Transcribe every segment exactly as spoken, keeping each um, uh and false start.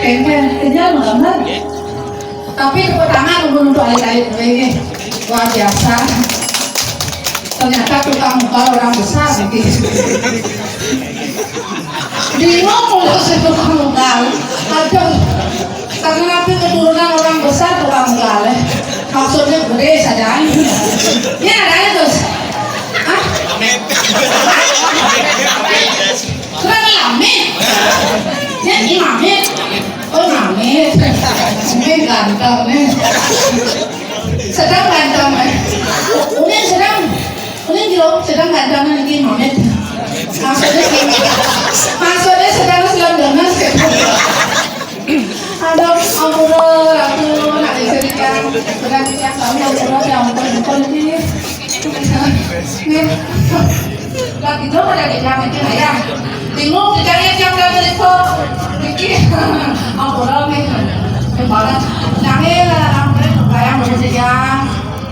Kenyang, kenyang banget. Tapi tepuk tangan dulu untuk alit-alit ini. Luar biasa. Ternyata tukang mukal orang besar gitu. Bingung mulu si tukang mukal. Aduh. Karena aku keturunan orang besar tukang mukal. Maksudnya gede saja. Ya, ada itu. Hah? Kurang Amit. Ya, Imamit. Oh, Imamit. Ini ganteng nih. Sedang ganteng nih. Unin sedang, Unin jero, sedang ganteng nih Imamit. Maksudnya gini. Maksudnya sedang sedang ganas gitu. Aduh, ampun, aku nak cerita. Sedang cerita kami, ampun, ya ampun, ampun, ini. Nih. Lagi dong ada di belakang itu ya. Bingung kita ya siapa dari itu. Bikin. Ampun nih. Ibarat nangis lah sampai bayang dulu ya.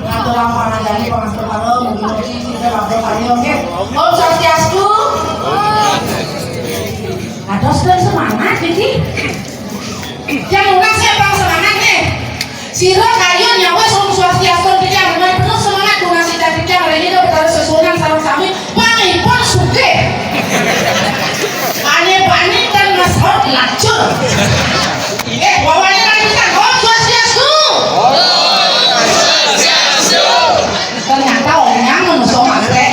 Ngatur apa aja nih pengatur baru begini kita lapor aja oke. Om Swastiastu. Ada sudah semangat ini. Yang murah siapa yang semangat nih? Sira kayun ya wis Om Swastiastu titiang dengan penuh semangat tunas titiang rene do betara sesuunan sareng sami pangipun sugih. Ane bani kan Mas Hot lacur. Eh, wawane kan kita Om Swastiastu. Ternyata orangnya manusia matre.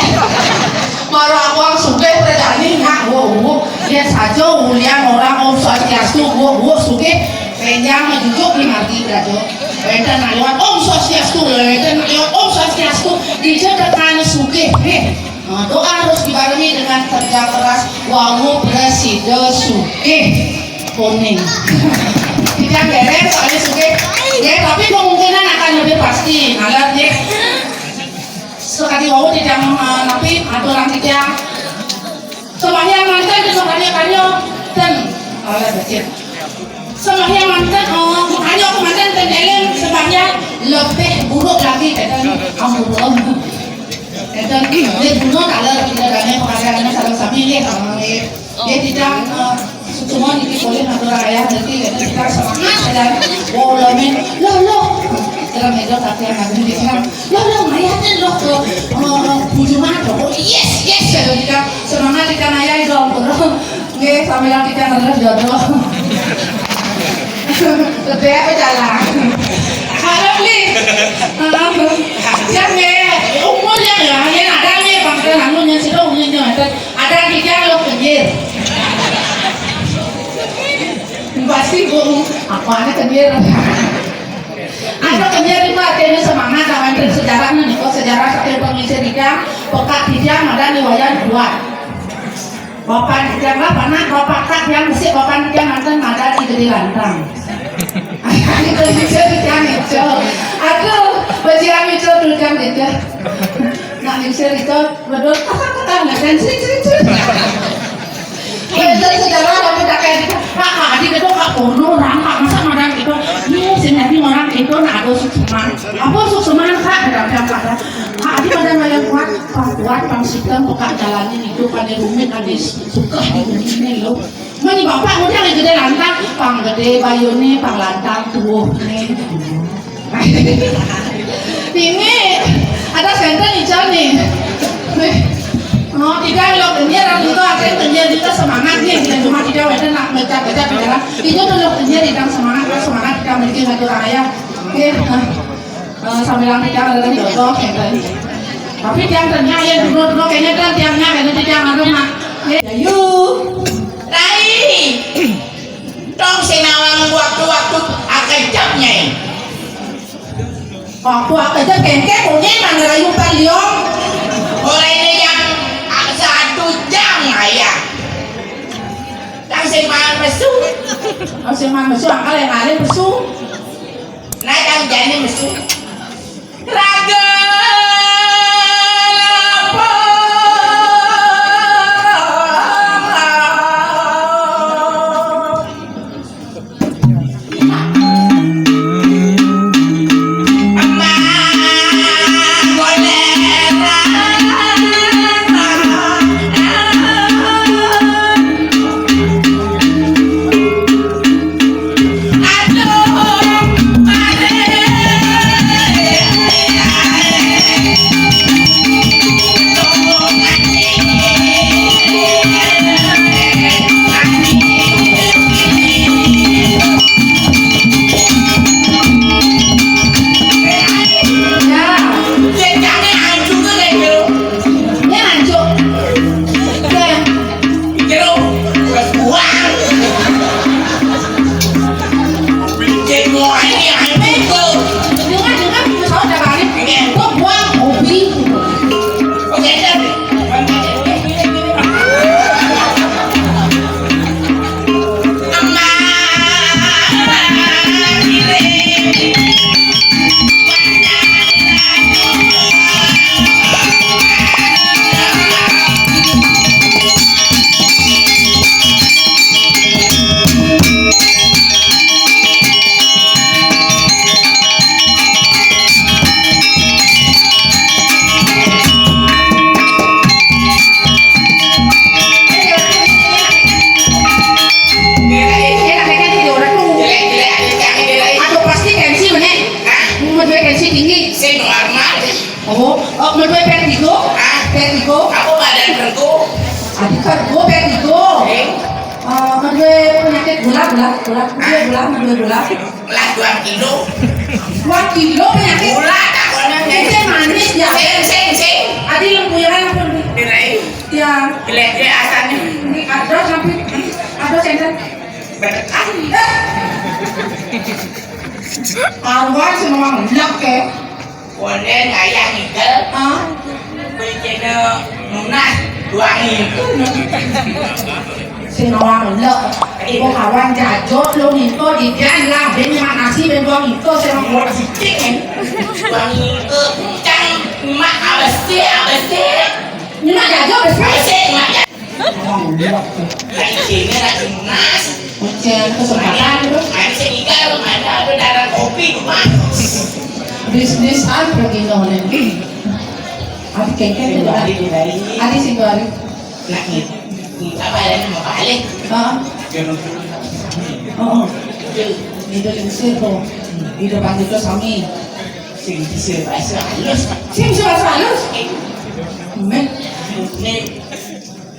Mara aku sugih predani nak wo wo. Yen saja ulian orang Om Swastiastu wo wo sugih. Enjang menjujuk di mati raja. Wenten nak liwat Om Swastiastu, wenten nak liwat Om Swastiastu. Dija tekan sugih. Heh. Nah, doa harus dibarengi dengan kerja keras. Wawu presida sugih. Kuning. Tidak beres soalnya sugih. Ya, tapi kemungkinan akan lebih pasti. Alat ya. Sekali wawu tidak eh, tapi aturan kita Sembahyang manten ke sembahyang kanyo ten oleh becik. Sembahyang manten, oh, kanyo ke manten ten eleng sembahyang lebih buruk lagi kata ni. Ampun. Kata ni, dia guna kalau kita dana pengadilan sama sami ni, sama ni. Dia tidak eh, semua ni boleh nak orang ayah nanti kata kita semangat dan wow lamin. Loh, loh. Dalam meja kaki yang ada di sana. Loh, loh, ayah ni loh ke eh, bujuman. Oh, yes, yes, kata kita. Semangat ikan ayah itu ampun. Nggih, sampeyan kita ngeres jodoh. Lebih apa jalan? Harap nih. Jangan nggih, umur ya ya, yang ada nih bangsa anu yang sudah umurnya ada. Ada kita lo kenyir. Sibuk, apa ada kenyir. Ada kenyir itu artinya semangat, lawan sejarah nih, kok sejarah saking pengisir titiang, pekak titiang ada nih wayan kuat. Bapak titiang lah, panak, bapak tak yang besi, bapak titiang mantan ada di Gede Lantang. Itu bisa titiang itu. Aduh, bajingan itu tuh titiang itu. Nak lingsir itu, betul, tak, tak, tak, nggak, dan sering, sering, sering. Belajar sejarah, kamu tak kayak gitu. Nah, Kak Adi itu, Kak, kono orang, Kak, masa orang itu. Ini sini orang itu, nah, aku sukseman. Aku sukseman, Kak, ada, ada, ada. Kak Adi pada yang kuat, Pak, kuat, Pak Sugeng, Pak jalanin itu, pada rumit, ada suka di rumit ini, loh. Mani bapak udah yang gede lantang, pang gede bayune, pang lantang tuwuhne. Ini ada senten ijo nih. Oh, tidak lo kenyir, orang itu ada yang kenyir, kita semangat nih, kita cuma tidak ada nak baca-baca bicara. Itu tuh lo kenyir, kita semangat, semangat kita memiliki satu raya. Oke, nah. Eh, sambil nanti jangan ada lagi jodoh, ya kan? Tapi tiang tanya ya dulu dulu kayaknya kan tiangnya kayaknya tiang ada mak. Ya, yuk. Rai. Dong sinawang waktu-waktu akejap nyai. Waktu akejap kengke punya mana rayu paliong. Mulai ini yang satu jam ayah. Yang sing mangan mesu. Oh, sing mangan mesu, angkal yang ada mesu. Nah, yang jani mesu. Raga lapor. Aduh, pasti tensi meneh. Hah? Mau dua tensi tinggi. Sing normal. Oh, oh, mau dua vertigo? Hah? Vertigo. Apa badan vertigo? Adi vertigo, vertigo. Eh? Eh, mau dua penyakit gula, gula, gula, gula, gula, mau dua gula. Lah, dua kilo. Dua kilo penyakit? Gula, tak kono, Neng. Sing manis, ya. Sing, sing, sing. Adi yang punya kan yang pun. Kirain. Ya. Jelek-jelek asalnya. Ini ada sampai, ada senter. Berkah. Awan semua ngelak, ya. Konden ayah ngikel. Hah? Kuwi kene nunas duangi. Sing ora ngelek. Ibu kawan jajo lo nginto di dia lah ben manasi ben duang nginto sing ora sithik. Duangi. Cang mak abesi, abesi. Nyemak jajo abesi. Abesi, mak jajo. Lah, isine lagi nunas. Ujian kesempatan, bro. Ayo, sing ikan, ada, ada darah kopi, Mas. Bisnis apa gini, Nen? Adi kengkeng itu, Adi. Adi sing dua hari. Nah, ini, ini apa ya, mau balik? Heeh. Oh, oh. Itu yang sih, tuh. Itu panggil tuh sami. Sing bisa bahasa halus. Sing bisa bahasa halus? Men. Ini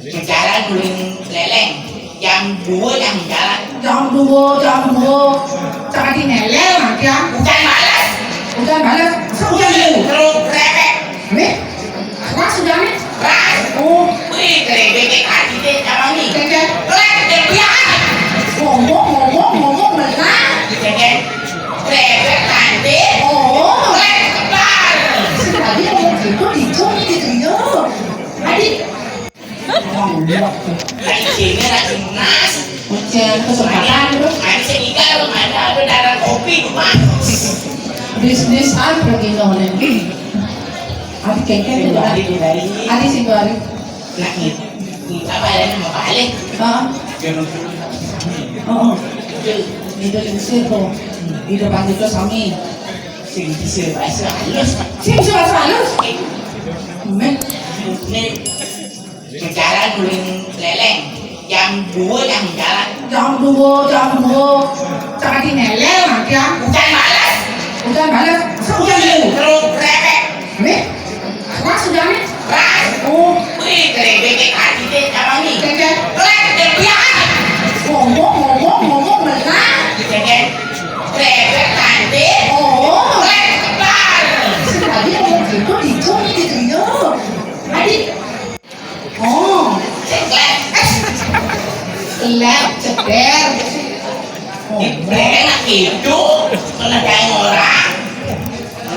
Jalan ulun leleng. Jam dua jam jalan. Jam dua, jam dua. Tadi neleng, ya. Hujan balas. Hujan balas. Masa hujan dulu? Terus repek. Nih? Keras hujannya? Keras. Oh. Wih, gerebek hati deh sama nih. Kecil. Kelas dia biar. Ngomong, ngomong, ngomong. Lah, isine ra dinas. Ujian kesempatan, Bro. Ada sing igal, ada, ada darah kopi, Mas. Bisnis apa gini, nih? Adi kengkeng itu, Adi. Adi sing balik. Lah, ini apa ya, mau balik? Heeh. Heeh. Itu yang sih, tuh. Itu panggil tuh sami. Sing bisa bahasa halus. Sing bisa bahasa halus? Men. Ini jalan ulin leleng. Jam dua jam jalan. Jam dua, jam dua. Tadi neleng, ya. Hujan balas. Hujan balas. Hujan dulu. Terus repek. Nih? Keras hujannya? Keras. Oh. Wih, gede tadi deh sama nih. Gede. Keras, gede. Ngomong, ngomong, ngomong, benar. Gede. Repek tadi. Oh. Keras, kebal. Tadi ngomong gitu, dicuri gitu, ya. Tadi. Oh. Ceklek. Gelap, ceder. Enak itu, kena kayak orang.